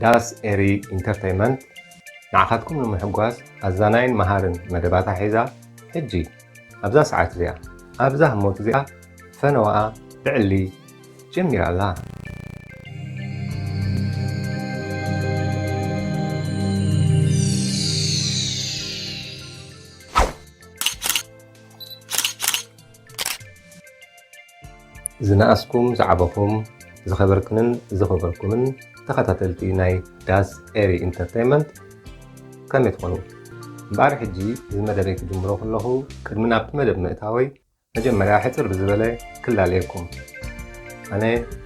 ዳስ ኤሪ ኢንተርተይመንት ንዓኻትኩም ንምሕጓስ ኣዛናይን መሃርን መደባታ ሒዛ፣ ሕጂ ኣብዛ ሰዓት እዚኣ፣ ኣብዛ ህሞት እዚኣ ፈነዋኣ ትዕሊ ጀሚራ ኣላ። ዝነኣስኩም ዝዓበኹም፣ ዝኸበርክንን ዝኸበርኩምን ተኸታተልቲ ናይ ዳስ ኤሪ ኢንተርተይመንት፣ ከመይ ትኾኑ? እምበኣር ሕጂ እዚ መደበይ ክጅምሮ ከለኹ፣ ቅድሚ ናብቲ መደብ ምእታወይ፣ መጀመርያ ሕጽር ብዝበለ ክላለየኩም። ኣነ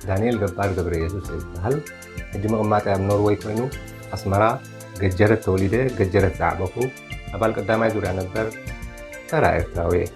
ዳንኤል ገባር ገብረ የሱስ እየ ዝበሃል። ሕጂ ምቕማጠይ ኣብ ኖርወይ ኮይኑ፣ ኣስመራ ገጀረት ተወሊደ፣ ገጀረት ዝዓበኹ፣ ኣባል ቀዳማይ ዙርያ ነበር፣ ተራ ኤርትራዊ እየ።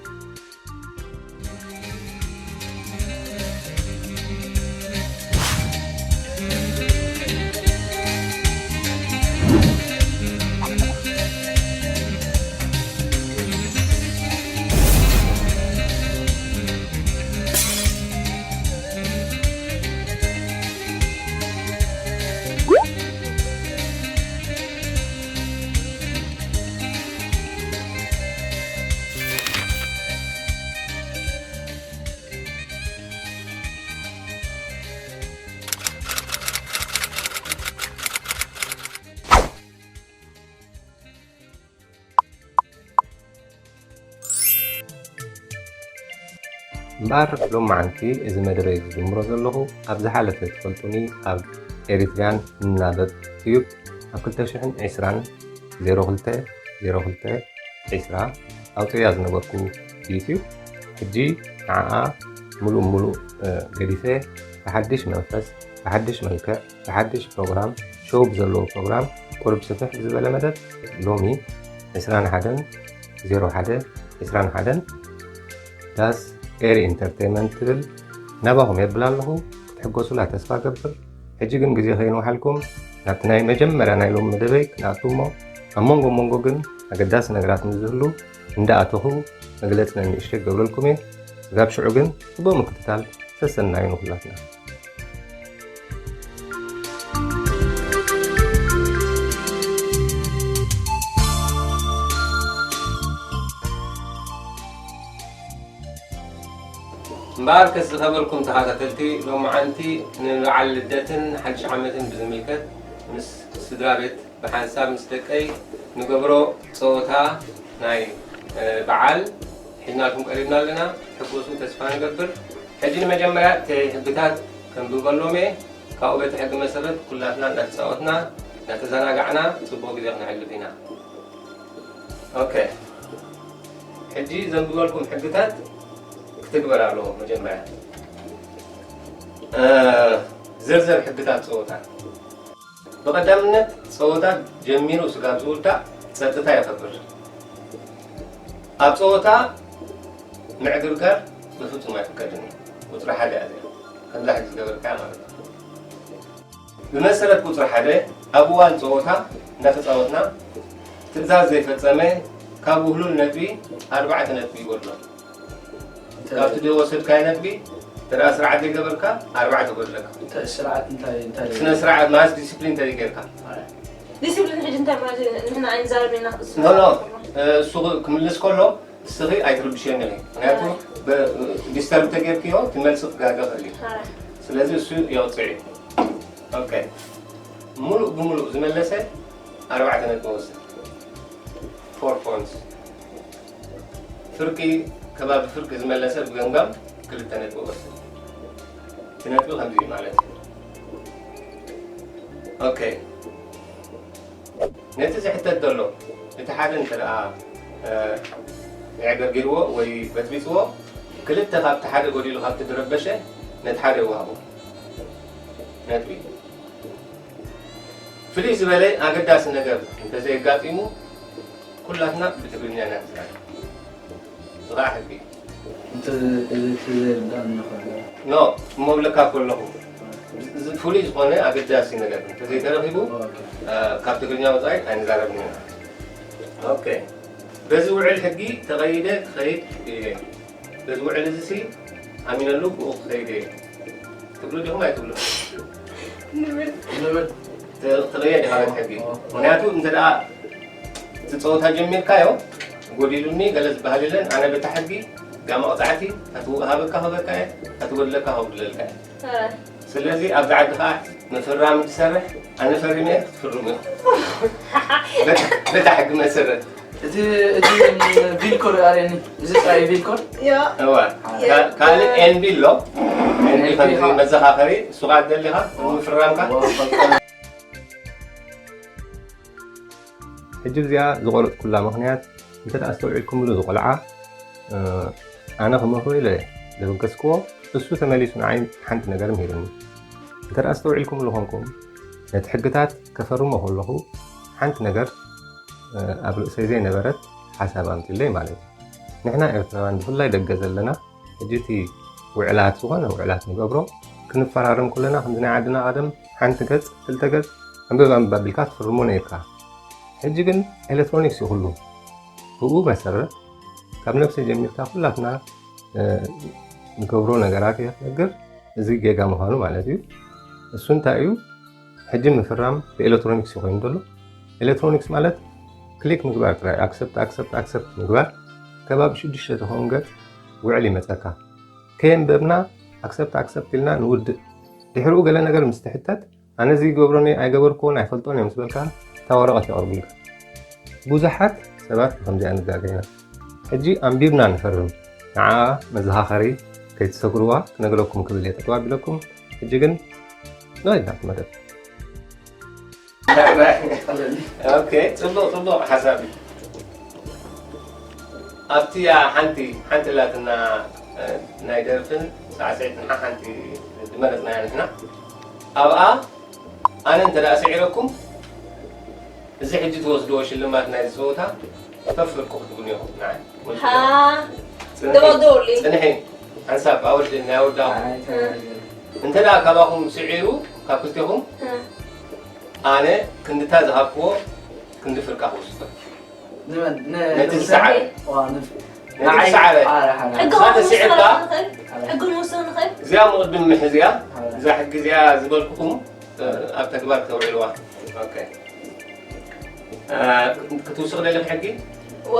እምበኣር ሎማዓንቲ እዚ መደበይ ዝጅምሮ ዘለኹ፣ ኣብ ዝሓለፈ ትፈልጡኒ ኣብ ኤሪትሪያን ንናበብ ቲዩብ ኣብ ክልተ ሽሕን ዕስራን ዜሮ ክልተ ዜሮ ክልተ ዕስራ ኣውፅእያ ዝነበርኩ ዩቲዩብ፣ ሕጂ ንዓኣ ሙሉእ ሙሉእ፣ እ፣ ገዲፈ ብሓድሽ መንፈስ፣ ብሓድሽ መልክዕ፣ ብሓድሽ ፕሮግራም፣ ሾው ብዘለዎ ፕሮግራም፣ ቁሩብ ስፍሕ ብዝበለ መደብ፣ ሎሚ ዕስራን ሓደን ዜሮ ሓደ ዕስራን ሓደን ዳስ ኤሪ ኢንተርቴይመንት ትብል ናባኹም የብል ኣለኹ። ክትሕጎሱላ ተስፋ ገብር። ሕጂ ግን ግዜ ከይንውሓልኩም ናብቲ ናይ መጀመርያ ናይ ሎሚ መደበይ ክንኣቱ እሞ፣ ኣብ መንጎ መንጎ ግን ኣገዳሲ ነገራት ምስ ዝህሉ እንዳኣተኹ መግለጺ ነንእሽተይ ክገብረልኩም እየ። ስጋብ ሽዑ ግን ጽቡቕ ምክትታል ሰሰናዩ ንኹላትና። እምበኣር ከስ ዝኸበርኩም ተኸታተልቲ፣ ሎማዓንቲ ንበዓል ልደትን ሓድሽ ዓመትን ብዝምልከት ምስ ስድራ ቤት ብሓንሳብ ምስ ደቀይ ንገብሮ ጸወታ ናይ፣ እ፣ በዓል ሒዝናልኩም ቀሪብና ኣለና። ሕጎሱ ተስፋ ንገብር። ሕጂ ንመጀመርያ እቲ ሕግታት ከንብበሎም እየ። ካብኡ በቲ ሕጊ መሰረት ኩላትና እናተጻወትና፣ እናተዘናጋዕና ጽቡቕ ግዜ ክነሕልፍ ኢና። ኦኬ። ሕጂ ዘንብበልኩም ሕግታት ክትግበር ኣለዎ። መጀመርያ፣ እ፣ ዝርዝር ሕግታት ጸወታ። ብቐዳምነት ጸወታ ጀሚሩ ስጋብ ዝውዳእ ጸጥታ የኸብር። ኣብ ጸወታ ምዕግርጋር ብፍጹም ኣይፍቀድን እዩ። ቁጽሪ ሓደ እያ እዚኣ። ከምዛ ሕጂ ዝገበርካያ ማለት እዩ። ብመሰረት ቁጽሪ ሓደ ኣብ እዋን ጸወታ እንዳተጻወትና ትእዛዝ ዘይፈጸመ ካብ ውህሉል ነጥቢ ኣርባዕተ ነጥቢ ይጎድሎ። ካብቲ ዝወሰድካዮ ነጥቢ እንተ ደኣ ስርዓት ዘይገበርካ ኣርባዕተ ይጎድለካ። እንታይ ስርዓት እንታይ እንታይ ስነ ስርዓት ማለት ዲሲፕሊን እንተ ዘይገርካ። ዲሲፕሊን ሕጂ እንታይ ማለት እዩ? ንሕና ኣይንዛረብ ኢና። ኖ፣ ኖ፣ እሱ ክምልስ ከሎ እስኺ ኣይትርብሽዮን ኢኺ። ምክንያቱ ብ-፣ ዲስተርብ ተጌርክዮ እቲ መልሲ ክጋገ ይኽእል እዩ። ኣረ። ስለዚ እሱ የቕጽዕ እዩ። ኦኬ። ሙሉእ ብሙሉእ ዝመለሰ ኣርባዕተ ነጥቢ ወስድ። ፎር ፖይንትስ። ፍርቂ፣ ከባቢ ፍርቂ ዝመለሰ ብገምጋም ክልተ ነጥቢ ወስድ። እቲ ነጥቢ ከምዚ እዩ ማለት እዩ። ኦኬ። ነቲ ዝሕተት ዘሎ እቲ ሓደ እንተ ደኣ፣ እ፣ የዕገርጊርዎ ወይ በጥቢጥዎ፣ ክልተ ካብቲ ሓደ ጎዲሉ ካብቲ ዝረበሸ ነቲ ሓደ ይወሃቦ ነጥቢ። ፍልይ ዝበለ ኣገዳሲ ነገር እንተዘየጋጢሙ፣ ኩላትና ብትግርኛ ኢና ንዛረብ። እዚ ኸኣ ሕጊ እዩ። እንተ-፣ እዚ ተዘይርዳእኒ ይኽእል። ኖ፣ እሞ እብለካ እኮ ኣለኹ። ዝ-፣ ፍሉይ ዝኾነ ኣገዳሲ ነገር እንተዘይተረኺቡ፣ ኦኬ። እ፣ ካብ ትግርኛ ወጻኢ ኣይንዛረብን ኢና። ኦኬ። በዚ ውዕል ሕጊ ተቐይደ ክኸይድ እየ። በዚ ውዕል እዚ ሲ ኣሚነሉ ብኡ ክኸይድ እየ ትብሉ ዲኹም ኣይትብሉ? ንብል። ንብል። ትቕየ ዲኻ በቲ ሕጊ? ምኽንያቱ እንተ ደኣ እቲ ጸወታ ጀሚርካዮ፣ ጎዲሉኒ ገለ ዝበሃል የለን። ኣነ በታ ሕጊ እታ መቕጻዕቲ፣ እታ ትሃበካ ክህበካ እየ፣ እታ ትጎድለካ ከጉድለልካ እየ። ስለዚ ኣብዚ ዓዲ ኸዓ ምፍራም ትሰርሕ፣ ኣነ ፈሪመ እየ፣ ክትፍርሙ ኢኹም። በታ ሕጊ መሰረት። እቲ እቲ ቪልኮር ኣርእየኒ። እዚ ጥራይ ቪልኮር? እዋ፣ ካልእ ኤንቢ ኣሎ። ኤንቢ ከምዚ መዘኻኸሪ፣ እሱ ኸዓ ደሊኻ፣ ምፍራምካ። ሕጂ እዚኣ ዝቖረጽኩላ ምኽንያት፣ እንተ ደኣ ኣስተውዒልኩምሉ፣ እዚ ቆልዓ፣ እ፣ ኣነ ክመኽሮ ኢለ ዘበገስክዎ፣ እሱ ተመሊሱ ንዓይ ሓንቲ ነገር ምሂሩኒ። እንተ ደኣ ኣስተውዒልኩምሉ ኾንኩም፣ ነቲ ሕግታት ከፈርሞ ከለኹ፣ ሓንቲ ነገር፣ እ፣ ኣብ ርእሰይ ዘይነበረት ሓሳብ ኣምጺለይ ማለት እዩ። ንሕና ኤርትራውያን፣ ብፍላይ ደገ ዘለና፣ ሕጂ እቲ ውዕላት፣ ዝኾነ ውዕላት ንገብሮ፣ ክንፈራረም ከለና፣ ከምዚ ናይ ዓድና ቀደም ሓንቲ ገጽ፣ ክልተ ገጽ፣ ኣንብብ ኣንብብ ኣቢልካ ትፍርሞ ነይርካ። ሕጂ ግን ኤሌክትሮኒክስ እዩ ኩሉ። ብኡ መሰረት፣ ካብ ነብሰይ ጀሚርካ ኩላትና፣ እ፣ ንገብሮ ነገራት እየ ክነግር፣ እዚ ጌጋ ምዃኑ ማለት እዩ። እሱ እንታይ እዩ? ሕጂ ምፍራም ብኤሌክትሮኒክስ እዩ ኮይኑ ዘሎ። ኤሌክትሮኒክስ ማለት ክሊክ ምግባር ጥራይ፣ ኣክሰፕት፣ ኣክሰፕት፣ ኣክሰፕት ምግባር። ከባቢ ሽዱሽተ ትኸውን ገጽ ውዕል ይመጸካ። ከየንበብና ኣክሰፕት፣ ኣክሰፕት ኢልና ንውድእ። ድሕሪኡ ገለ ነገር ምስ ትሕተት፣ ኣነ እዚ ይገብሮ ነይ-፣ ኣይገበርክዎን ኣይፈልጦን እየ ምስ በልካ፣ እታ ወረቐት የቕርቡልካ። ብዙሓት ሰባት ብኸምዚኣ ንጋገ ኢና። ሕጂ ኣንቢብና ንፈርም። ንዓ መዘኻኸሪ ከይትሰግርዋ ክነግረኩም ክብል እየ ጠጠው ኣቢለኩም። ሕጂ ግን ንኸይድ ናብቲ መደብ። ኦኬ፣ ጽቡቕ፣ ጽቡቕ ሓሳብ እዩ። ኣብቲ፣ ኣ፣ ሓንቲ፣ ሓንቲ ኣላትና፣ እ፣ ናይ ደርፍን ሳዕስዒትን ሓንቲ ዝመረጽናያ ንሕና። ኣብኣ ኣነ እንተ ደኣ ስዒረኩም፣ እዚ ሕጂ ትወስድዎ ሽልማት ናይ ዝጸወታ ፈፍርቁ ክትብሉ ኢኹም። ንዓይ። ሃ፣ ጽንሒ። ደወል፣ ደወል። ጽንሒ። ሓንሳብ ኣወድ-፣ ናይ ኣወዳኹም። ኣይ፣ ተናገር። እንተ ደኣ ካባኹም ስዒሩ፣ ካብ ክልቴኹም፣ እ። ኣነ ክንድታ ዝሃብክዎ፣ ክንዲ ፍርቃ ክወስዶ። ንመን? ን-፣ ነቲ ንፍርቂ? ዝሰዓረ። ዋ፣ ንፍ-፣ ነቲ ንዓይ ዝሰዓረ። ኣረ፣ ሓራ። ሕጊ ንስኻ ክንውስኽ ተስዒርካ? ንኽእል? ኣረ። ሕጊ ንውስኽ ንኽእል? እዚኣ ምቕድም ምሕዝያ፣ ኣረ። እዛ ሕጊ እዚኣ ዝበልኩኹም፣ እ፣ ኣብ ተግባር ክተውዕልዋ። ኦኬ። እ፣ ክትውስኽ ደሊኺ ሕጊ? እወ።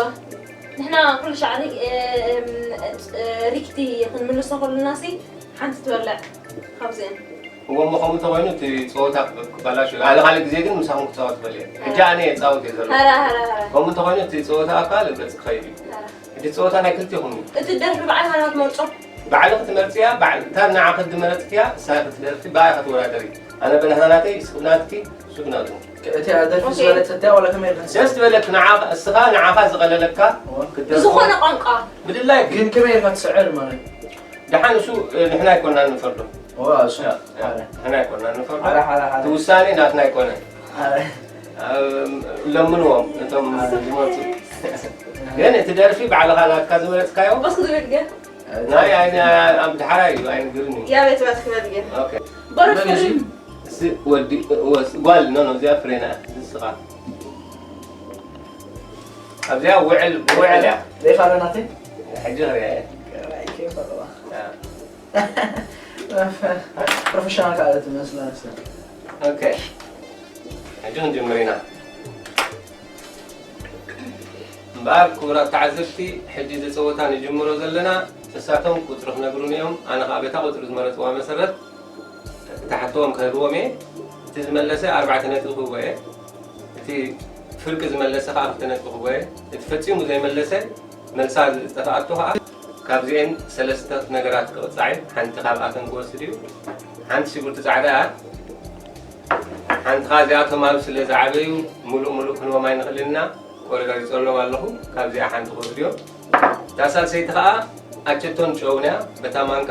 ንሕና ኩሉ ሻዕ ሪ-፣ እ፣ እም፣ እ፣ ሪክቲ ክንምልሶ ከለና ሲ ሓንቲ ትበልዕ ካብዚአን። እሞ፣ እሞ ከምኡ እንተኾይኑ እቲ ጸወታ ክበላሹ። ኣነ ካልእ ግዜ ግን ምሳኹም ክጻወት እኽእል እየ። ሕጂ ኣነ እየ እጻወት እየ ዘለኹ። ሃራ፣ ሃራ፣ ሃራ። ከምኡ እንተኾይኑ እቲ ጸወታ ኣካል ገጽ ክኸይድ እዩ። ሃራ። እቲ ጸወታ ናይ ክልቴኹም እዩ። እቲ ደርፊ ባዕልኻ ኢኻ ትመርጾ? ባዕልኺ ትመርጽያ፣ ባዕል-፣ እታ ንዓኺ ዝመረጽክያ፣ እሳ ክትደርፊ፣ ብኣ ኢኻ ትወዳደሪ። ኣነ ብናህና ናተይ፣ ንስኺ ብናትኪ፣ ንሱ ብናቱ። እቲ ደርፊ ኦኬ። ዝበለጸ እንታይ ዋላ ከመይ ኢልካ ትስዕር? ደስ ዝበለክ ንዓኻ፣ እስኻ ንዓኻ ዝቐለለካ እወ። ክትደርፎ። ብዝኾነ ቋንቋ። ብድላይኪ። ግን ከመይ ኢልካ ትስዕር ማለት? ደሓን እሱ፣ እ፣ ንሕና ኣይኮናን ንፈርዶ። እወ፣ እሱ። ያ፣ ያ። ኣረ። ንሕና ኣይኮናን ንፈርዶ። ኣረ፣ ኣረ፣ ኣረ። እቲ ውሳኔ ናትና ኣይኮነን። ኣረ። እ፣ ለምንዎም፣ እቶም ኣረ። ዝመርጹ። ግን እቲ ደርፊ ባዕልኻ ናትካ ዝመረጽካዮ። በስ ክትብል ግን። ናይ፣ ኣይ፣ ናይ፣ ኣብ ዳሕራይ እዩ፣ ኣይንግርን እዩ። ያ ቤት ባት ክበል ግን። ኦኬ። በረድ መን እዩ? ፍርም። እዚ ወዲ፣ ወስ-፣ ጓል፣ ኖ፣ ኖ፣ እዚኣ ፍሬና፣ ንስኻ። ኣብዚኣ ውዕል፣ ውዕል እያ። ዘይፋለ ናተይ? ሕጂ ክሪኣ እየ። ከመይ ከይፈለዋ? ያ። ፕሮፌሽናል ካልእ ትመስላ ንሳ። ኦኬ። ሕጂ ክንጅምር ኢና። እምበኣር ክቡራት ተዓዘብቲ፣ ሕጂ እዚ ጸወታ ንጅምሮ ዘለና፣ እሳቶም ቁጽሪ ክነግሩኒ እዮም። ኣነ ኸኣ በታ ቁጽሪ ዝመረጽዋ መሰረት ክሓትዎም ክህብዎም እየ። እቲ ዝመለሰ ኣርባዕተ ነጥቢ ክህቦ እየ። እቲ ፍርቂ ዝመለሰ ኸኣ ክልተ ነጥቢ ክህቦ እየ። እቲ ፈጺሙ ዘይመለሰ፣ መልሳ ዝጠፍኣቶ ኸኣ ካብዚኤን ሰለስተ ነገራት ክቕጻዕ እዩ። ሓንቲ ካብኣተን ክወስድ እዩ። ሓንቲ ሽጉርቲ ጻዕዳ እያ። ሓንቲ ኸኣ እዚኣቶም ኣብ ስለ ዝዓበዩ፣ ምሉእ ምሉእ ክንህቦም ኣይንኽእልን ኢና። ቆረጋጊጸሎም ኣለኹ። ካብዚኣ ሓንቲ ክወስዱ እዮም። እታ ሳልሰይቲ ኸኣ ኣቸቶን ጨውን እያ። በታ ማንካ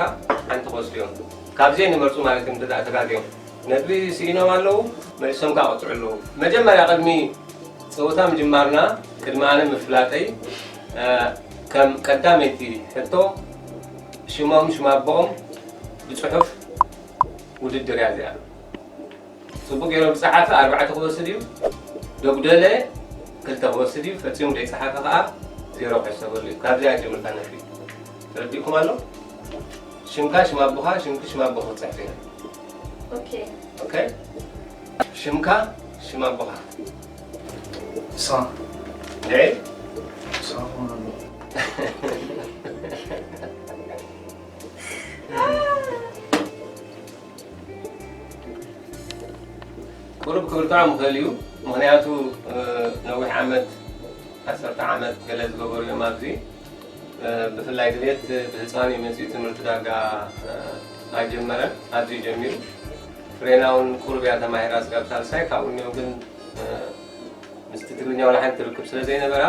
ሓንቲ ክወስዱ እዮም። ካብዚኤን ይመርጹ ማለት እዮም፣ እንተ ደኣ ተጋግዮም። ነጥቢ ስኢኖም ኣለዉ፣ መሊሶም ከኣ ቆጽዑ ኣለዉ። መጀመርያ ቅድሚ ጸወታ ምጅማርና፣ ቅድሚ ኣነ ምፍላጠይ፣ እ፣ ከም ቀዳመይቲ ሕቶ፣ ሽሞም፣ ሽም ኣቦኦም ብጽሑፍ ውድድር እያ እዚኣ። ጽቡቕ ገይሩ ዝጸሓፈ ኣርባዕተ ክወስድ እዩ፣ ደጉደለ ክልተ ክወስድ እዩ፣ ፈጺሙ ዘይጸሓፈ ከኣ ዜሮ ክሕሰበሉ እዩ። ካብዚኣ ጀሚርካ ነጥቢ። ተረዲእኩም ኣሎ? ሽምካ፣ ሽም ኣቦኻ፣ ሽምኪ፣ ሽም ኣቦኺ ክትጽሕፊ ኢና። ኦኬ። ኦኬ? ሽምካ፣ ሽም ኣቦኻ። ንስኻ ልዕል ንስኻ ክኾን ኣለዎ። ቁሩብ ክብርትዖም ይኽእል እዩ። ምኽንያቱ ነዊሕ ዓመት፣ ዓሰርተ ዓመት ገለ ዝገበሩ እዮም ኣብዚ። ብፍላይ ድሌት ብህፃን እዩ መፂኡ፣ ትምህርቲ ዳርጋ ኣይጀመረን፣ ኣብዚ ጀሚሩ። ፍሬና እውን ቁሩብ እያ ተማሂራ ስጋብ ሳልሳይ፣ ካብኡ እኒኦ ግን ምስቲ ትግርኛ ዋላ ሓንቲ ርክብ ስለ ዘይነበራ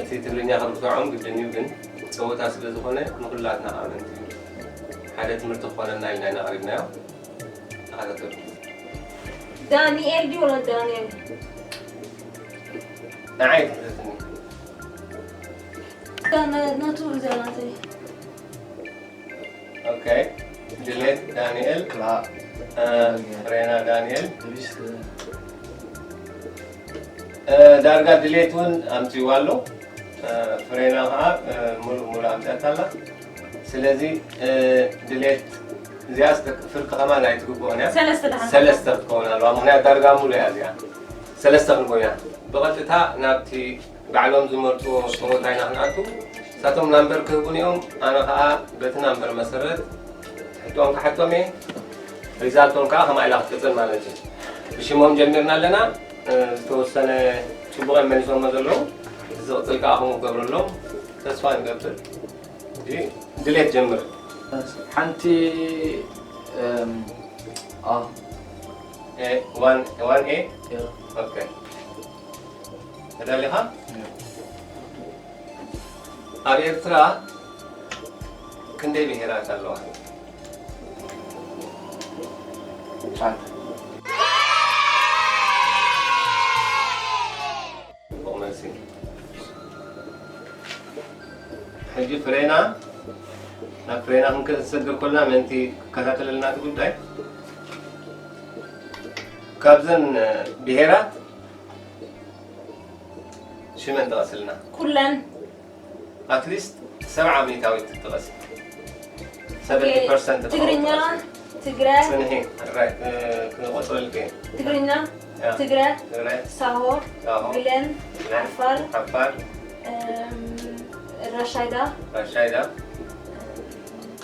እቲ ትግርኛ ከብርትዖም ግድን እዩ። ግን ፀወታ ስለ ዝኾነ ንኹላትና ከዓ ምእንቲ ሓደ ትምህርቲ ክኾነና ኢልና ኢና ኣቕሪብናዮ። ተኸታተሉ። ዳንኤል ድዩ ወላ ዳንኤል? ንዓይ ትሕተትኒ። ናቱ ርዛ ናተይ። ኦኬ። ድሌት ዳንኤል፣ ክላእ ፍሬና ዳንኤል። ሪስ ዳርጋ ድሌት እውን ኣምፅዋ ኣሎ። ፍሬና ከዓ ሙሉእ ሙሉእ ኣምፅኣታ ኣላ። ስለዚ ድሌት እዚኣ ፍርቂ ከማን ኣይትግብኦን እያ። ሰለስተ ደሓን ሰለስተ ክትከውን ኣለዋ። ምክንያት ዳርጋ ሙሉ እያ እዚኣ። ሰለስተ ክንኮን እያ። ብቐጥታ ናብቲ ባዕሎም ዝመርፅዎ ፀወታ ኢና ክንኣቱ። ንሳቶም ናምበር ክህቡን እዮም። ኣነ ከዓ በቲ ናምበር መሰረት ሕቶኦም ክሓቶም እየ። ሪዛልቶም ከዓ ከምኣ ኢላ ክትቅፅል ማለት እዩ። ብሽሞም ጀሚርና ኣለና። ዝተወሰነ ፅቡቕ እዮም መሊሶሞ ዘለዉ። ዝቕፅል ከዓ ከምኡ ክገብረሎም ተስፋ ንገብር። ድሌት ጀምር። ሓንቲ አ ዋን ኤ። ኦኬ፣ ተዳሊኻ? ኣብ ኤርትራ ክንደይ ብሄራት ኣለዋ? ሓንቲ ጽቡቕ መልሲ። ሕጂ ፍሬና፣ ናብ ፍሬና ክንሰግር ኮልና ምእንቲ ክከታተለልና እቲ ጉዳይ። ካብዘን ብሄራት ሽመን ጥቐስልና። ኩለን ኣትሊስት ሰብዓ ሚእታዊት ትጥቀስ። ሰቨንቲ ፐርሰንት ትግርኛ፣ ትግረ፣ ጽንሒ፣ ራይት፣ ክቆጽረልክ እየ። ትግርኛ፣ ያ፣ ትግረ፣ ትግረ፣ ሳሆ፣ ሳሆ፣ ብለን፣ ብለን፣ ዓፋር፣ ዓፋር፣ እም፣ ራሻይዳ፣ ራሻይዳ፣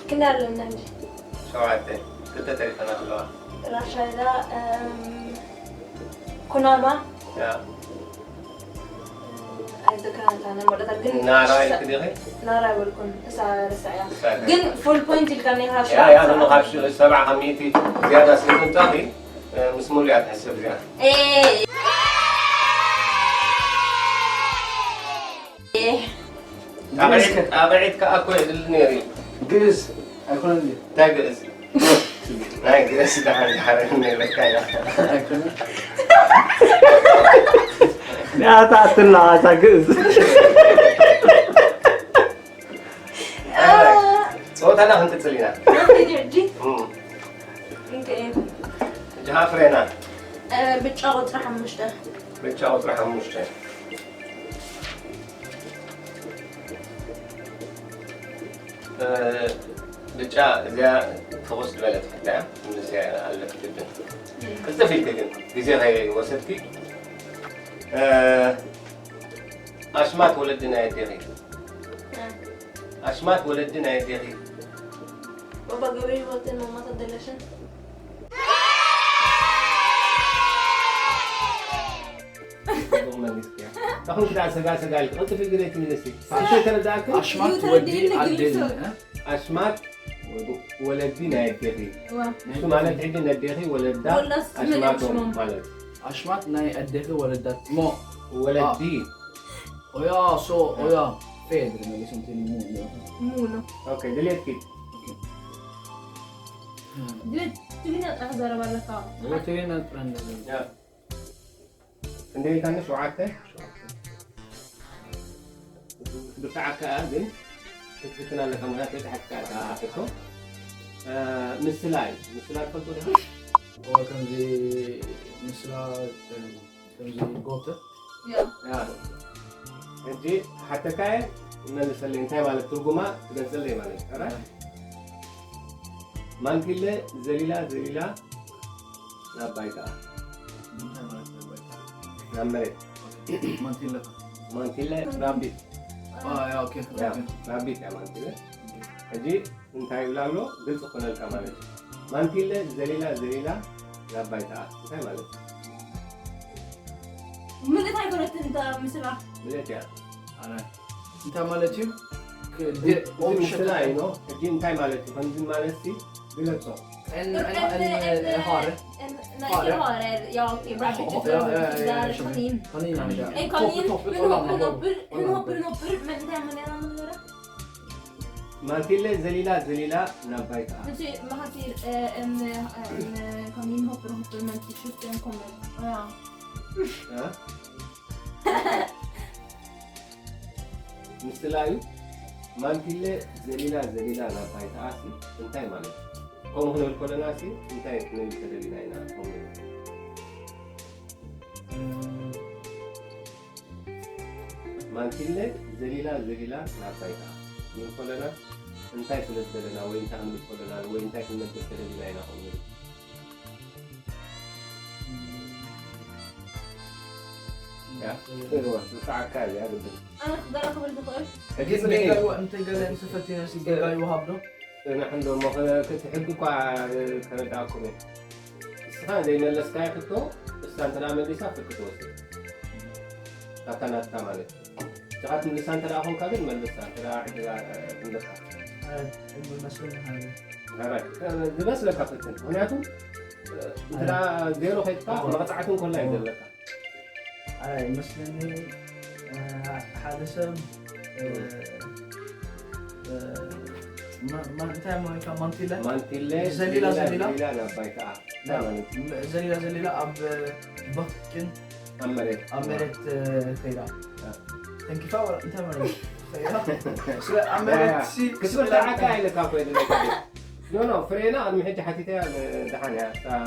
ክንደይ ኣለና እንጂ? ሸውዓተ፣ ክልተ ተሪፈና ኣለዋ። ራሻይዳ፣ እም፣ ኩናማ፣ ያ፣ ኣይዘከራን እታ ናይ መወዳእታ ግን ናራ ኢልክ ዲኺ? ናራ ኣይበልኩን፣ እሳ ርስዐያ። ርስዐያ። ግን ፉል ፖይንት ኢልካ ኔርካ ያ፣ ያ፣ ኖ፣ ኖ፣ ካብ ሽ-፣ ሰብዓ ካብ ሚእቲ ዝያዳ ስለ ትምጻኺ፣ እ፣ ምስ ሙሉ እያ ትሕሰብ እዚኣ። ኤ። ኤ። ጣቕዒት፣ ጣቕዒት ከኣ እኮ የድሊ ነይሩ እዩ። ግእዝ ኣይኮነን ድዩ? እንታይ ግእዝ? ናይ ግእዝ ደሓን ደሓን ነይርካ እያ። ኣይኮነን። ንኣታ ኣትላዓታ ግእዝ። ጸወታና ክንቅጽል ኢና። ናተይ ድዩ ሕጂ? እም። እንታይ እዩ? ሕጂ ኸኣ ፍሬና። እ፣ ብጫ ቁጽሪ ሓሙሽተ። ብጫ ቁጽሪ ሓሙሽተ። እ፣ ብጫ እዚኣ ፍኹስ ዝበለት ሕቶ እያ። ምስያ ኣለኪ ግድን። ቅልጥፍ ኢልኪ ግን ግዜ ከይወሰድኪ። እ፣ ኣሽማት ወለዲ ናይ ኣዴኺ። ኣሽማት ወለዲ ናይ ኣዴኺ። ባባ ገብረ ህይወትን ማማ ታደለሽን። ጽቡቕ መሊስክያ። ኣኹም ክዳ ሰጋ ሰጋ ኢልኪ። ቅልጥፍ ኢልኪ ዘይትምልሲ። ሰዓት ተረዳእኪ? ኣሽማት እዩ ወዲ ተረዲእኒ፣ ግን ኣዴን ሰው- እ? ኣሽማት ወለዲ ናይ ኣዴኺ። ዋ። እሱ ማለት ሕጂ ነዴኺ ወለዳ ወላስ ኣሽማቶም መሊኦም ማለት። ኣሽማት ናይ ኣዴኺ ወለዳት ሞ ወለዲ። ኦያ ሶ ኦያ ፌድ መሊሶም ትኒ ሙ ሙ ሙሉ። ኦኬ፣ ድሌትኪ። ድሌት ትግርኛ ጥራሕ ዘረባ ኣለካ። ትግርኛ ጥራሕ እንደዛ። ያ። ክንደይ ኢልካኒ? ሸውዓተ? ብርትዓካ ግን ክትፍትን ኣለካ፣ ምኽንያቱ ተታሒዝካ ኢኻ ሕቶ። እ፣ ምስላ እዩ። ምስላ ትፈልጦ ዲኻ? ኦ፣ ከምዚ ምስላ፣ እ፣ ከምዚ ጎተ። ያ። ያ። ሕጂ ሓተካ እየ፣ መልሰለይ። እንታይ ማለት ትርጉማ ትገልጸለይ ማለት እዩ። ኦራይት? ማንቲለ ዘሊላ ዘሊላ ናብ ባይታ እንታይ ማለት ነው? ባይታ ናብ መሬት ማንቲለ ማንቲለ ራቢት ኦኬ ያ ራቢት ያ ማንቲለ ሕጂ እንታይ ይብላ ኣሎ ግልፂ ኮነልካ ማለት እዩ ማንቲለ ዘሊላ ዘሊላ ናብ ባይታ እንታይ ማለት እዩ ምልእት ኣይኮነትን እታ ምስላ ምልእት እያ እንታይ ማለት እዩ ምስላ እዩ ሕጂ እንታይ ማለት እዩ ከምዚ ማለት ሲ ግለፆ ሆረ Horer, ja okej, rabbit Ja, ja, ja, ja, jag köper. Kanin. Kanin är det. En kanin, Topp, topp, men topp, hopper, topp. hopper, men hopper, hopper, men det är man redan med det. ማንቲለ ዘሊላ ዘሊላ ናብ ባይታ Men typ, man har till eh, en, eh, en eh, kanin hopper, hopper, men till slut den kommer. Ja. እ? ምስላ እዩ ማንቲለ ዘሊላ ዘሊላ ናብ ባይታ ሲ እንታይ ማለት እዩ ከምኡ ክንብል ከለና ሲ እንታይ ክንብል ተደሊና ኢና ከምኡ ንብል? ማንቲለ ዘሊላ ዘሊላ ናብ ባይታ ንብል ከለና እንታይ ስለ ዝደለና ወይ እንታይ ክንብል ከለና ወይ እንታይ ክንነግር ተደሊና ኢና ከምኡ ንብል ኣነ ክገራ ክብል ዝኽእል ሕጂ ግን ገጋይዋ እንተ ገለ ምስ ፈቲና ሲ ገጋይ ወሃብ ዶ ንሕን ዶ ክትሕግ እኳ ከረዳእኩም እየ ንስኻ ዘይመለስካዮ ሕቶ እሳ እንተ መሊሳ ፍርቂ ትወስድ ካብታ ናትካ ማለት እዩ ንስኻ ትምልሳ እንተ ኮንካ ግን መልሳ እንተ ሕጂ ትምልሳ መስለኒ ዝመስለካ ፈትን ምክንያቱ እንተ ዜሮ ከይትካ መቕፃዕቲ እንኮላ እዩ ዘለካ ይመስለኒ ሓደ ሰብ እንታይ ማንካ ማንቲለ ማንቲለ ዘሊላ ዘሊላ ናባይ ከዓ ዘሊላ ዘሊላ ኣብ በክጭን ኣብ መሬት ኣብ መሬት ከይዳ ተንኪፋ እንታይ ማለት ኣብ መሬት ክትበልዓካ ኢለካ ኮይነ ኖ ኖ ፍሬና ቅድሚ ሕጂ ሓቲተያ ደሓን እያ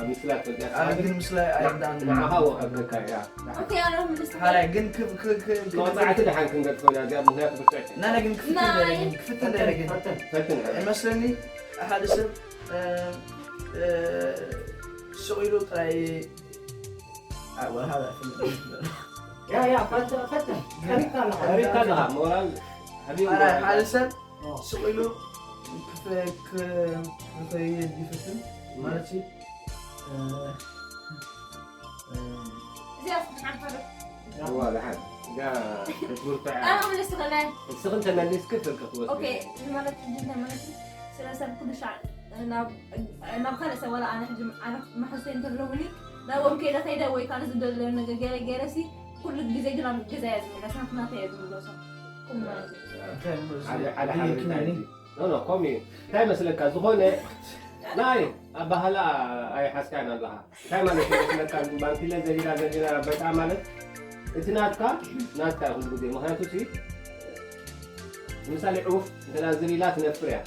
ምስላ ትፈልጥያ ግን ምስላ ኣይርዳን ንዓኻ ወቀብለካ እያ ሓራይ ግን መቕፃዕቲ ደሓን ክንገድፎ ኢና እዚኣ ምክንያቱ ብትዕቲ ናና ግን ክፍትን ደረ ግን ክፍትን ደረ ግን ፈትን ይመስለኒ ሓደ ሰብ ስቕ ኢሉ ጥራይ ያ ያ ፈትን ፈትን ቀሪብካ ኣለኻ ሪካ ኣለኻ ሞራል ሃቢዮ ሓደ ሰብ ስቕ ኢሉ ክኸይድ ይፍትን ማለት እዚኣ ሓንፈረ ዋ ደሓን እዛ ክትምርቶ እያ ኣነ ክምልስ ትኽእለ ንስኺ እንተመሊስኪ ፍርቂ ክትወስዲ ኦኬ እዚ ማለት ሕጂ እንታይ ማለት እዩ ስለ ሰብ ኩሉ ሻዕ ናብ ናብ ካልእ ሰብ ዋላ ኣነ ሕጂ ኣነ መሓዝተይ እንተለውኒ ናብኦም ከይደ ከይደ ወይ ካልእ ዝደለዮ ነገር ገይረ ገይረ ሲ ኩሉ ግዜ ግን ኣብ ገዛ እየ ዝምለስ ናትናተ እየ ዝምለሶ ኩም ማለት እዩ ሓደ ሓደ ሓበሬታ እዩ ኖ ኖ ከምኡ እዩ እንታይ መስለካ ዝኾነ ናይ ኣባህላ ኣይሓዝካን ኣለኻ እንታይ ማለት እዩ መስለካ ባንኪለ ዘሊላ ዘሊላ በጣ ማለት እቲ ናትካ ናትካ ኩሉ ግዜ ምክንያቱ ሲ ምሳሌ ዑፍ እንተዳ ዝሊላ ትነፍር እያ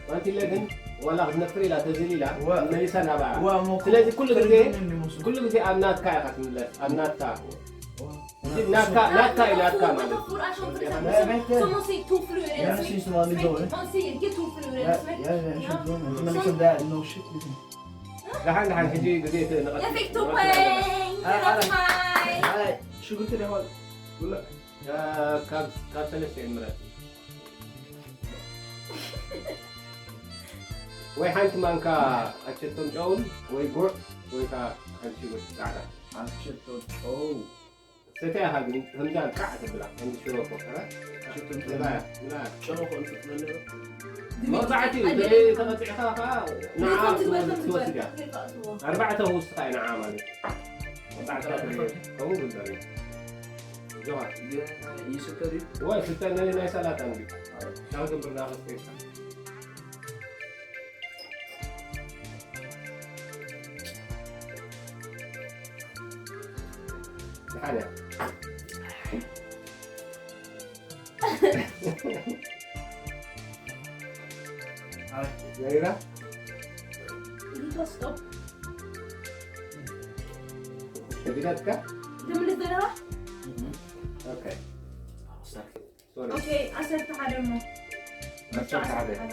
ባንኪለ ግን ዋላ ክትነፍር ኢላ ተዝሊላ መሊሳ ናብኣ ስለዚ ኩሉ ግዜ ኩሉ ግዜ ኣብ ናትካ ኢኻ ትምለስ ኣብ ናትካ ናትካ ናትካ እዩ ናትካ ማለት Som att se två flugor i en smäll. Man ser inte två flugor i en smäll. ደሓን ደሓን ሕጂ ግዜ Jag fick två poäng! Grattis! ሽጉርቲ ደሆን ካብ ሰለስተ ምረጥ ወይ ሓንቲ ማንካ ኣሸቶን ጨውን ወይ ጉዕ ወይ ከዓ ሓንቲ ሽጉርቲ ፃዕዳ ኣሸቶ ጨው ሰተያኻ ግን ከምዛ ቃዕ ትብላ ከምዚ ሽሮ ቆጠራ ጨው ከንፍጥ መቕፃዕቲ ተቐፂዕካ ከዓ ንዓ ትወስድ እያ ኣርባዕተ ውስኻ እዩ ንዓ ማለት እዩ መቕፃዕቲ ከምኡ ግበር እዩ ጆሃር ይስከር እዩ ወይ ስተ ናይ ሰላጣ እንዲ ሻግብርና ክስተይካ ድሓን እያ ነይራ ይተስጦ ከቢዳትካ ትምልስ ዘለዋ ኦኬ ኦኬ ዓሰርተ ሓደ እሞ ዓሰርተ ሓደ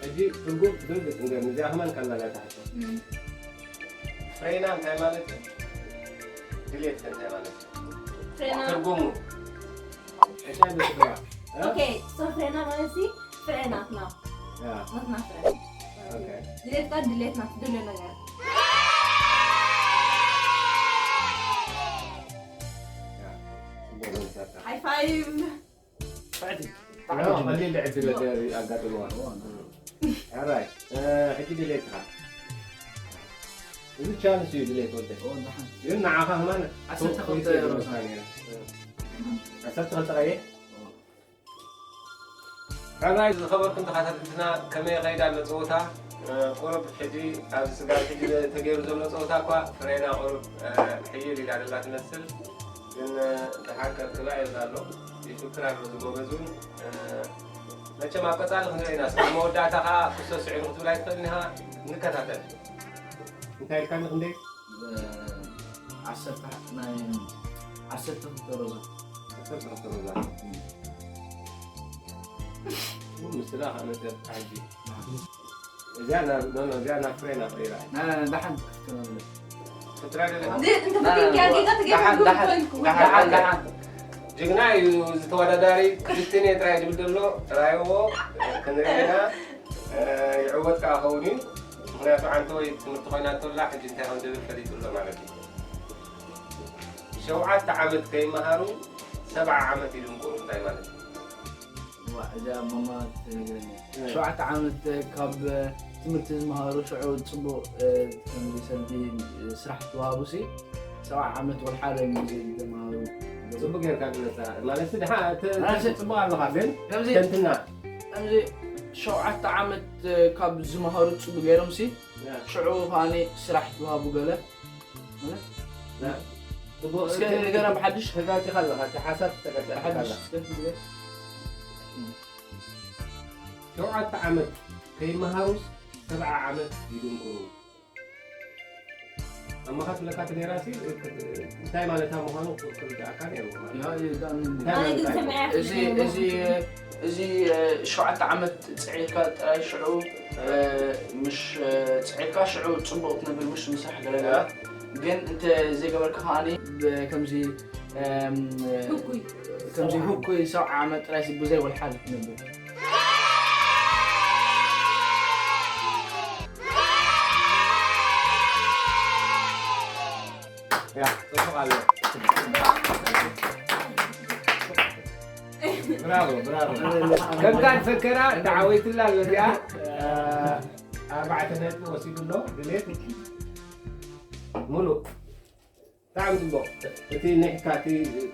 ሕጂ ሕጂ ትርጉም ክትብል ክትንገርኒ፣ እዚኣ ከማን ካላ እዛ ትሓቶ። እም። ፍሬና እንታይ ማለት እዩ? ድሌት ከ እንታይ ማለት እዩ? ፍሬና። ትርጉሙ? እንታይ ብትግባ? እ? ኦኬ፣ ሶ ፍሬና ማለት ሲ ፍረ ናትና። ያ። ናትና ፍረ። ኦኬ። ድሌት ጋር ድሌት ናት፣ ድሌት ነገር። ያ። ጽቡቅ ነው፣ ይሳካ። ሃይ ፋይቭ። ጣዕቲ። ጣዕቲ ጅምር። ቀሊል ዕድል ኣጋጥምዋ። ኣራይ፣ እ፣ ሕጂ ድሌትካ። እዚ ቻንስ እዩ ድሌት ወደ። ኦ፣ ደሓን። ግን ንዓኻ ከማን ዓሰርተ ክልተ ሮዛ። ዓሰርተ ክልተ ቀይሕ? ኦ። ሕራይ ዝኸበርኩም ተኸታተልትና፣ ከመይ ይኸይድ ኣሎ ጸወታ? እ፣ ቁሩብ ሕጂ ኣብዚ ስጋብ ሕጂ ተገይሩ ዘሎ ጸወታ እኳ ፍሬና ቁሩብ፣ እ፣ ሕይል ኢላ ዘላ ትመስል። ግን፣ እ፣ ደሓር ከርክባ የብላ ኣሎ። ይፍክር ኣሎ እዚ ጎበዝ እውን። እ፣ መቸም ኣብ ቀጻሊ ክንርኢ ኢና። እስከ መወዳእታ ከኣ ክሶ ስዒሩ ክትብል ኣይትኽእልን ኢኻ። ንከታተል። እንታይ ኢልካኒ ክንደይ? እ፣ ዓሰርተ፣ ናይ ዓሰርተ ክልተ ሮዛ። ዓሰርተ ክልተ ሮዛ። እም። እም፣ ምስላ ከኣ መጸት ዓቢ። እዚኣ ናብ፣ ኖ፣ ኖ፣ እዚኣ ናብ ፍሬና ቀይራ። ና፣ ና፣ ና፣ ደሓን ክትከናለ። ክትራ ደለኻ? እንዴ፣ እንተ ና፣ ና፣ ፈቲንኪ ና፣ ኣጌጋ ትገርም ደሓን፣ ደሓን፣ ኮንኩ። ደሓን፣ ደሓን። ጅግና እዩ እዚ ተወዳዳሪ። ክልተ ጥራይ ዝብል ዘሎ፣ ጥራይዎ፣ ክንርኢ ኢና። እ፣ ይዕወት ከኣ ኸውን እዩ። ምኽንያቱ ዓንተወይ ትምህርቲ ኮይናቶ ኣላ፣ ሕጂ እንታይ ከም ዝብል ፈሊጡ ኣሎ ማለት እዩ። ሸውዓተ ዓመት ከይመሃሩ ሰብዓ ዓመት ይድንቁሩ እንታይ ማለት እዩ? ዋ፣ እዛ ማማ ትነግረኒ። እ። ሸውዓተ ዓመት ካብ ትምህርቲ ዝመሃሩ ሽዑ ጽቡቕ፣ እ፣ ከምዚ ሰልዲ፣ እ፣ ስራሕ ተዋህቡሲ ሰብዓ ዓመት ወልሓደ እዩ ዝመሃሩ። ጽቡቕ ጌርካ ግለጻ። ማለት ደሓ-፣ ተ-፣ ማለት ጽቡቕ ኣለኻ ግን ከምዚ ተንትና። ከምዚ ሸውዓተ ዓመት፣ እ፣ ካብ ዝመሃሩ ጽቡቕ ገይሮምሲ ያ። ሽዑ ከኣኒ ስራሕ ተዋህቡ ገለ። እ? ያ። ጽቡቕ እስከ ተ-፣ ንገራ ብሓድሽ። ተጋጭኻ ኣለኻ፣ እቲ ሓሳብ ተጋጭኻ ብሓድሽ ኣለኻ። እስከ ንገር። ሸውዓተ ዓመት ከይመሃሩስ ሰብዓ ዓመት ይድንቁሩ። ኣማኻ ትብለካ እቲ ነይራሲ፣ እንታይ ማለታ ምዃኑ ክርድኣካ ነይሩ ማለት እዩ። ያ፣ ይርዳእኒ። እንታይ ኣነ ማለት ግን እዩ? ሰሚዐ እዚ፣ ክልተ እዚ፣ እዚ፣ እ፣ ሸውዓተ ዓመት ጽዒርካ ጥራይ ሽዑ፣ እ፣ ምሽ፣ እ፣ ጽዒርካ ሽዑ ጽቡቕ ትነብር ምሽ ምስራሕ ገለ ገለ። ያ። ግን እንተ ዘይገበርካ ከኣኒ ብ-፣ ከምዚ፣ እም፣ ህጉይ። ከምዚ ህጉይ ሰብዓ ዓመት ጥራይ ብዘይ ወልሓደ ትነብር። ያ፣ ጽቡቕ ኣሎ። ብራቮ፣ ብራቮ። ከብካድ ፈከራ ተዓዊትላ ኣሎ እዚኣ። እ፣ ኣርባዕተ ነጥቢ ወሲዱ ኣሎ፣ ድሌት። ሙሉእ። ብጣዕሚ ጽቡቕ። እቲ ኒሕካ፣ እቲ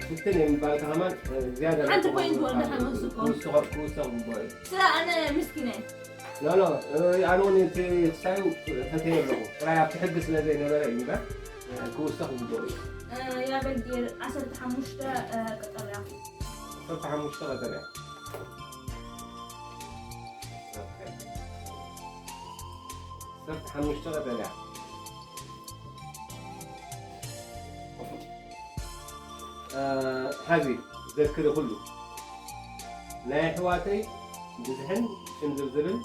ፍትን የምባልካ ከማን፣ እ፣ ዝያዳ ሓንቲ ነጥቢ ፖይንት ወርዳ ሓመስ ዝኮን። ክውስኾ-፣ ክውስኽ ግቡእ እዩ። ስለ ኣነ ምስኪን እየ። ኖ፣ ኖ፣ እ፣ ኣነ እውን እቲ ክሳዩ ፈተየ ኣለኹ። ጥራይ ኣብቲ ሕጊ ስለ ዘይነበረ እዩ እምበር፣ እ፣ ክውስኽ ግቡእ እዩ። እ፣ ያ በጊር ዓሰርተ ሓሙሽተ፣ እ፣ ቀጠልያ። ዓሰርተ ሓሙሽተ ቀጠልያ። ኦኬ። ዓሰርተ ሓሙሽተ ቀጠልያ። እ፣ ሓዚ ዘክሪ ኩሉ ናይ ኣሕዋተይ ብዝሕን ሽም ዝርዝርን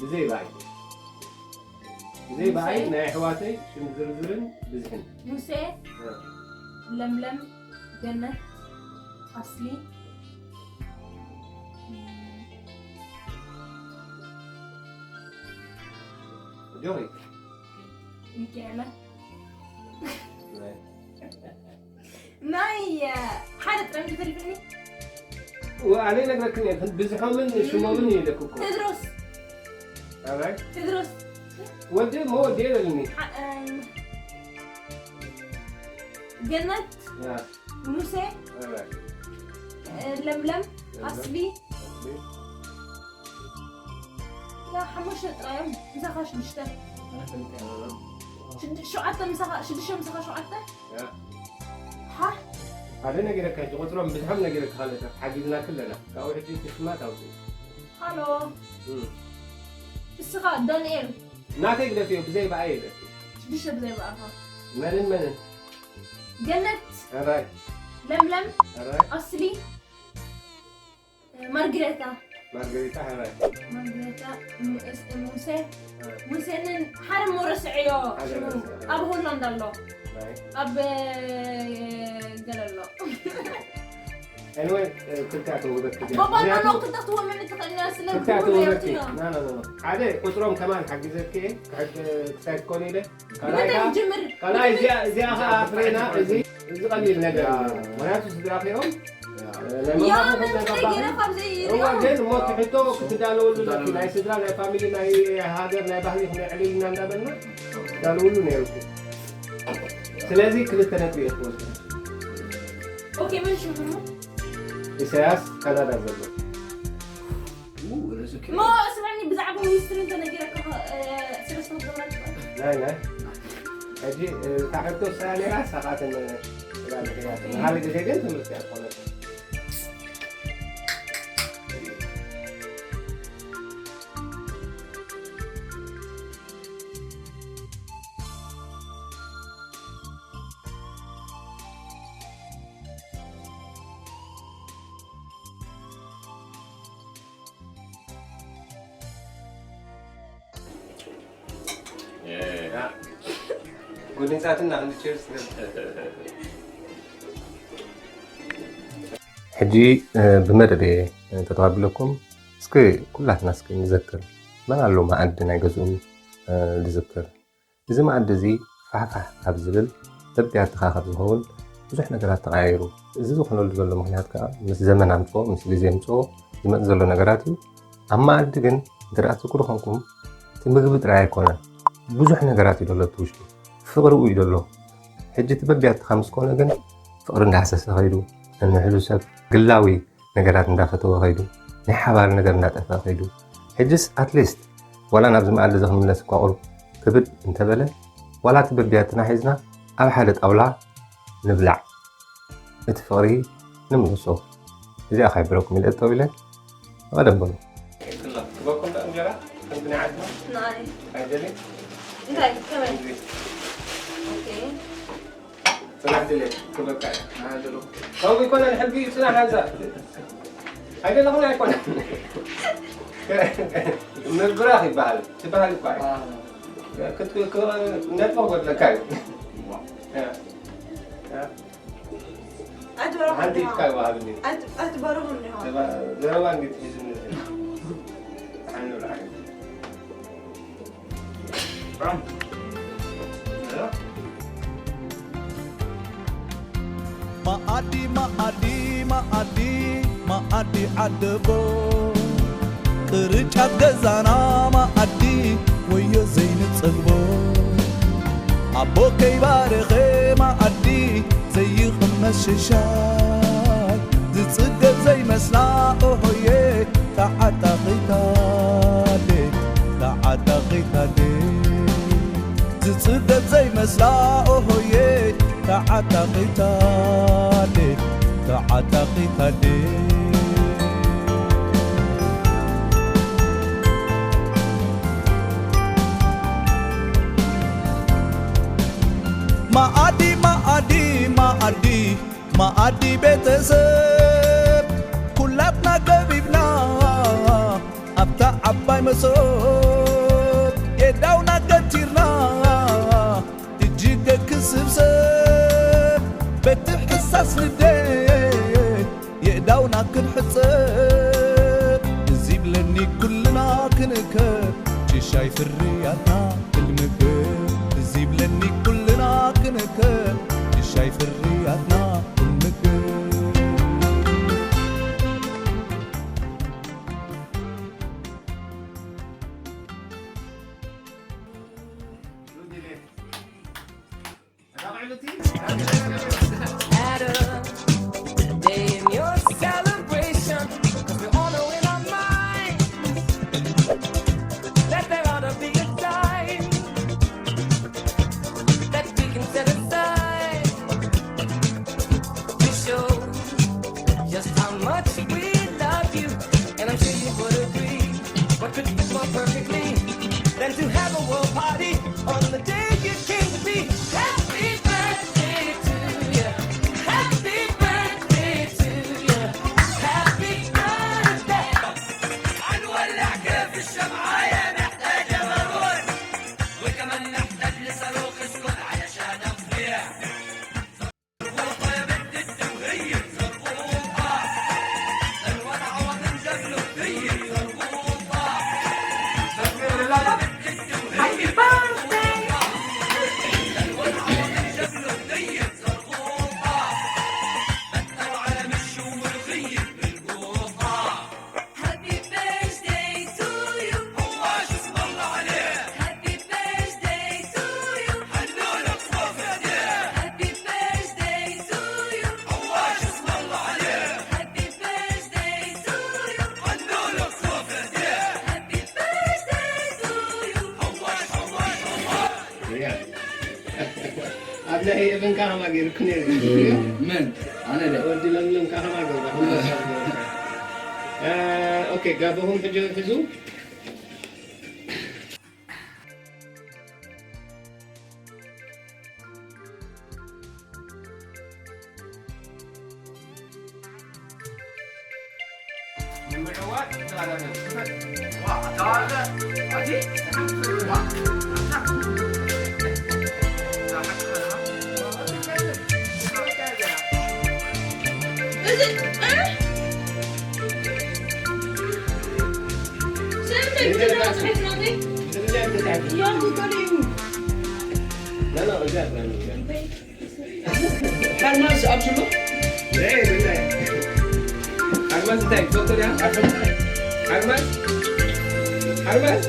ብዘይ ብኣይ። ብዘይ ብኣይ ሙሴ። ናይ ኣሕዋተይ ሽም ዝርዝርን ብዝሕን። ሙሴ፣ እ። ለምለም፣ ገነት፣ ኣስሊ፣ ጆሪ። ሚካኤለ። ናይ ናይ፣ እ፣ ሓደ ጥራይ እንተተሪፍኒ? ወ-፣ ኣነ ይነግረክን እየ፣ ብዝሖምን ሽሞምን እዩ ኢለኩ እኮ። ቴድሮስ። ኣራይ? ቴድሮስ። ወዲ እሞ ወዲ እየ በልኒ። ሓ-፣ እም፣ ገነት፣ ያ። ሙሴ፣ ኣራይ? እ፣ ለምለም፣ ለምለም። ኣስሊ። ኣስሊ። ያ፣ ሓሙሽተ ጥራይ እዮም። ምሳኻ ሽዱሽተ። ኣነ ፈሊጠ እየ። ሽድ-፣ ሸውዓተ ምሳኻ፣ ሽዱሽተ ምሳኻ ሸውዓተ? ያ። ሓ? ሓደ ነጊረካ፣ ሕጂ ቁጽሮም ብዝሖም ነጊረካ፣ ካልኦታት ሓጊዝናኪ ኣለና። ካብኡ ሕጂ እቲ ሽማት ኣውጽኢ። ሃሎ። እም። እስኻ ዳንኤል። ናተይ ግደፍዮ፣ ብዘይ ብኣይ የለ። ሽዱሽተ ብዘይ ብኣኻ። መንን መንን? ገነት። ኣራይ። ለምለም። ኣራይ። ኣስሊ። ማርግሬታ። ማርገሪታ ሓራይ። ማርገሪታ ሙስ- ሙሴ ሙሴንን ሓደ ሞ ረስዐዮ። ሽሙ ኣብ ሆላንድ ኣሎ። ኣብ ገለ ኣሎ። Anyway ክልቲኣቶም ውበትኪ ባባ ኖ ክትተትዎ ምን ትኽእልና ስለ ክልቲኣቶም ውበትኪ ሓደ ቁፅሮም ከማን ሓጊዘኪ ክሳይ ትኮኒ ኢለ ምንታይ ጅምር ካልኣይ እዚኣ እዚኣ ከዓ ፍሬና እዚ እዚ ቀሊል ነገር እዩ። ምክንያቱ ስድራኺኦም ናይ መማኽርነት ኣባኺ እዋ ግን እሞ እቲ ሕቶ ክትዳለወሉ ኣለኪ። ናይ ስድራ ናይ ፋሚሊ ናይ ሃገር ናይ ባህሊ ክነዕልልና እንዳበልና ትዳለውሉ ነይሩኪ። ስለዚ ክልተ ነጥቢ እየ ክወስድ። ኦኬ መን ሽሙ ኢሳያስ ካናዳ ዘሎ ሞ ስምዕኒ ብዛዕባ ሚኒስትሪ እንተነጊረካ ስለ ዝተገብረካ ናይ ናይ ሕጂ እታ ሕቶ ስራ ነራ ሳኻትን ስራ ምክንያት ሓደ ግዜ ግን ትምህርቲ ኣይኮነት። ጎድንጻትና ክንዲ ቸርስ ሕጂ ብመደብ እየ ተተባቢለኩም። እስኪ ኩላትና እስኪ ንዘክር መን ኣሎ መኣዲ ናይ ገዝኡ ዝዝክር። እዚ መኣዲ እዚ ፋሕፋሕ ካብ ዝብል በቢያትኻ ካብ ዝኸውን ብዙሕ ነገራት ተቐያይሩ። እዚ ዝኾነሉ ዘሎ ምኽንያት ከዓ ምስ ዘመን ኣምፅኦ ምስ ግዜ ኣምፅኦ ዝመፅ ዘሎ ነገራት እዩ። ኣብ መኣዲ ግን እንተ ደኣ ትዝክሩ ኾንኩም እቲ ምግቢ ጥራይ ኣይኮነን፣ ብዙሕ ነገራት እዩ ዘሎ እቲ ውሽጡ። ፍቕሪ እዩ ዘሎ። ሕጂ እቲ በቢያትኻ ምስ ኮነ ግን ፍቕሪ እንዳሃሰሰ ኸይዱ፣ ነንሕዱ ሰብ ግላዊ ነገራት እንዳፈተወ ኸይዱ፣ ናይ ሓባር ነገር እንዳጠፍአ ኸይዱ። ሕጅስ ኣትሊስት ዋላ ናብዚ መኣዲ እዚ ክንምለስ እኳ ቁሩብ ክብድ እንተበለ፣ ዋላ እቲ በቢያትና ሒዝና ኣብ ሓደ ጣውላ ንብላዕ፣ እቲ ፍቕሪ ንምልሶ። እዚኣ ካይብረኩም ኢለ ጠው ኢለ። ቀደም በሉ። ክበኩም እንጀራ ከምቲ ናይ ዓድና ንኣይ ኣይደልን። እንታይ ከመይ ኦኬ ጽናሕ ድሌት ክበካ እዩ። ከምኡ ይኮነ ሕጊ እዩ ጽናሕ ናንዛ ኣይደለኹም ኣይኮነ ምብራኽ ይበሃል ትበሃል እኳ እዩ። ክትነጥፎ ክጎድለካ እዩ። ሓንቲ ኢድካ ይወሃብኒ። ኣይትበርሁን ዲኹም ዘረባ እንዴት ሒዝኒ ሓንብል ዓይነት መኣዲ መኣዲ መኣዲ መኣዲ ዓደቦ ቅርጫት ገዛና መኣዲ ወዮ ዘይንጸግቦ ኣቦ ከይባረኸ መኣዲ ዘይቕመስ ሽሻይ ዝጽገብ ዘይመስላ ኦሆየ ተዓጣቒታዴ ተዓጣቒታዴ ዝጽገብ ዘይመስላ ኦሆየ ተዓጣቒታዴ ተዓጣቒታዴ መኣዲ መኣዲ መኣዲ መኣዲ ቤተሰብ ኩላትና ገቢብና ኣብታ ዓባይ መሶብ የዳውና ገቲርና እጅገ ክስብሰብ በቲ ሕሳስ ንዴት የእዳውና ክንሕጸብ እዚ ብለኒ ኩልና ክንእከብ ጭሻይ ፍርያትና ክንምገብ እዚ ብለኒ ኩልና ክንእከብ ጭሻይ ፍርያትና ክንምገብ Adam, today in your celebration, 'cause we're honoring our minds, that there ought to be a time that we can set aside to show just how much we love you. And I'm sure you would agree, what could fit more perfectly than to have a world party on the day you came to be? Happy birthday to you. ኣብ ናይ ኤቨን ካህማ ገይርኩ ነይሩ። መን? ኣነ ደ? ወዲ ለምለም ካህማ ገብረ። እ፣ ኦኬ፣ ጋቦኹም ሕጂ ሒዙ። ሓርማዝ ኣብሽሎ። ሓርማዝ እንታይ ትፈልጦ ዲኻ? ሓርማዝ ሓርማዝ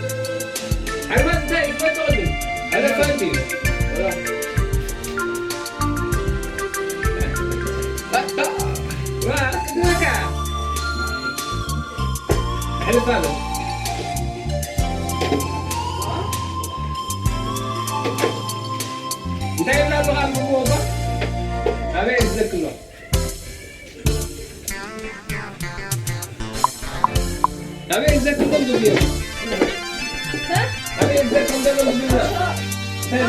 ሓርማዝ እንታይ ትፈልጦ? ቅድም ኤለፋንት እዩ። ሕልፍ ኣሎ። እንታይ ይብላ ኣለኻ? ኣበይ ዝዘክሎ? ኣበይ ዘክንደም ዝብዮ? ኣበይ ዘክንደም ዝብዮ? እንታይ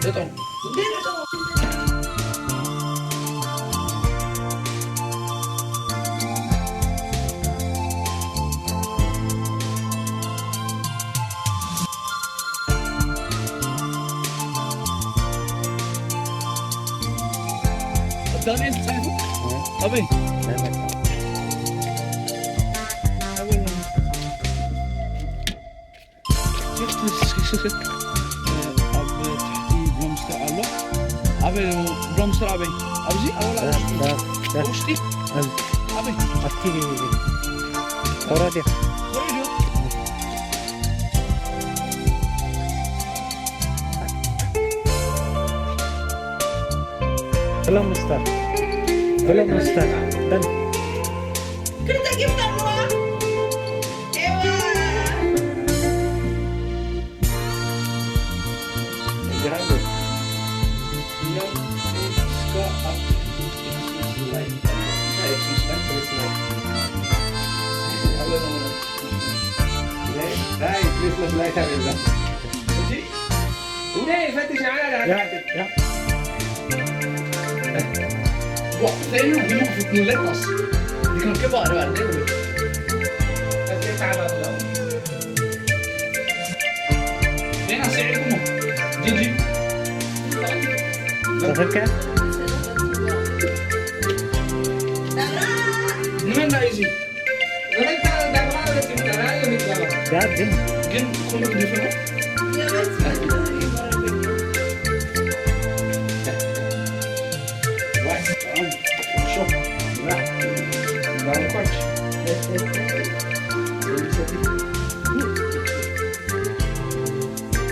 ዘክንደም? ዳንኤል ተጻሒፉ ኣበይ? ኣብ ትሕቲ ብሮምስተር ኣሎ። ኣበይ ብሮምስተር ኣበይ? ኣብዚ ኣበላ ውሽጢ ውሽጢ ኣበይ? ኣብቲ ኮረድዮ ኮረድዮ። ብሎምስተር ብሎምስተር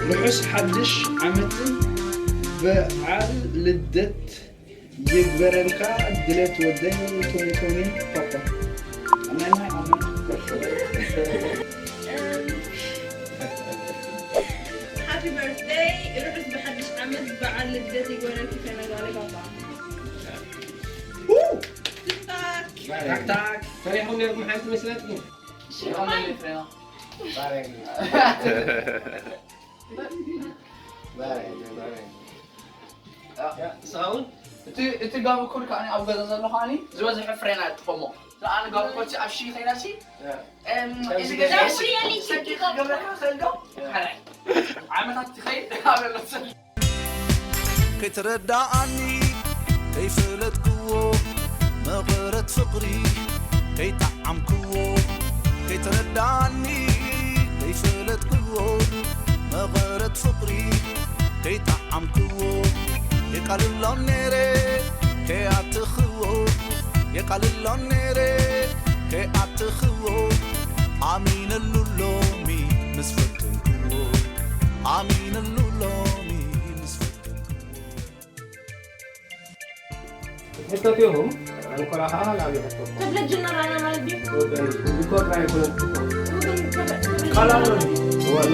ርሑስ ሓድሽ ዓመትን በዓል ልደት ይግበረልካ ድሌት ወደይ ቶኒ ቶኒ ፓፓ። ኣሜን፣ ኣሜን። Happy birthday ርሑስ ብሓድሽ ዓመት በዓል ልደት ይግበረልኪ ከነጋሪ ባባ። ታክታክ ፈሪሕኩም ነርኩም ሓንቲ መስለትኩም። ሳውን እቲ እቲ ጋብኮል ከኣ ኣብ ገዛ ዘሎ ከኣ ዝበዝሐ ፍሬና እጥቆሞ ኣነ ጋብኮል ኣብ ሺ ከይዳሲ እዚ ገዛ ሰኪ ክገብረካ ከልዶ ሓራይ ዓመታት ትኸይድ ኣበለሰል ከይተረዳኣኒ ከይፈለጥክዎ መቐረት ፍቕሪ ከይጠዓምክዎ ከይተረዳኣኒ ከይፈለጥክዎ መቐረት ፍቕሪ ከይጠዓምክዎ የቃልሎ ነይረ ከይኣትኽዎ፣ የቃልሎ ነይረ ከይኣትኽዎ፣ ኣሚነሉ ሎሚ ምስ ፈተንክዎ፣ ኣሚነሉ ሎሚ ምስ ፈተንክዎ። ሕተትኹም ኣንኮራ ከዓ ናብ ሕተትኩም ተብለጅና ራና ማለት ድዩ? ሪኮርድ ኣይኮነን ግን ተብለ- ቃላሎ ወሎ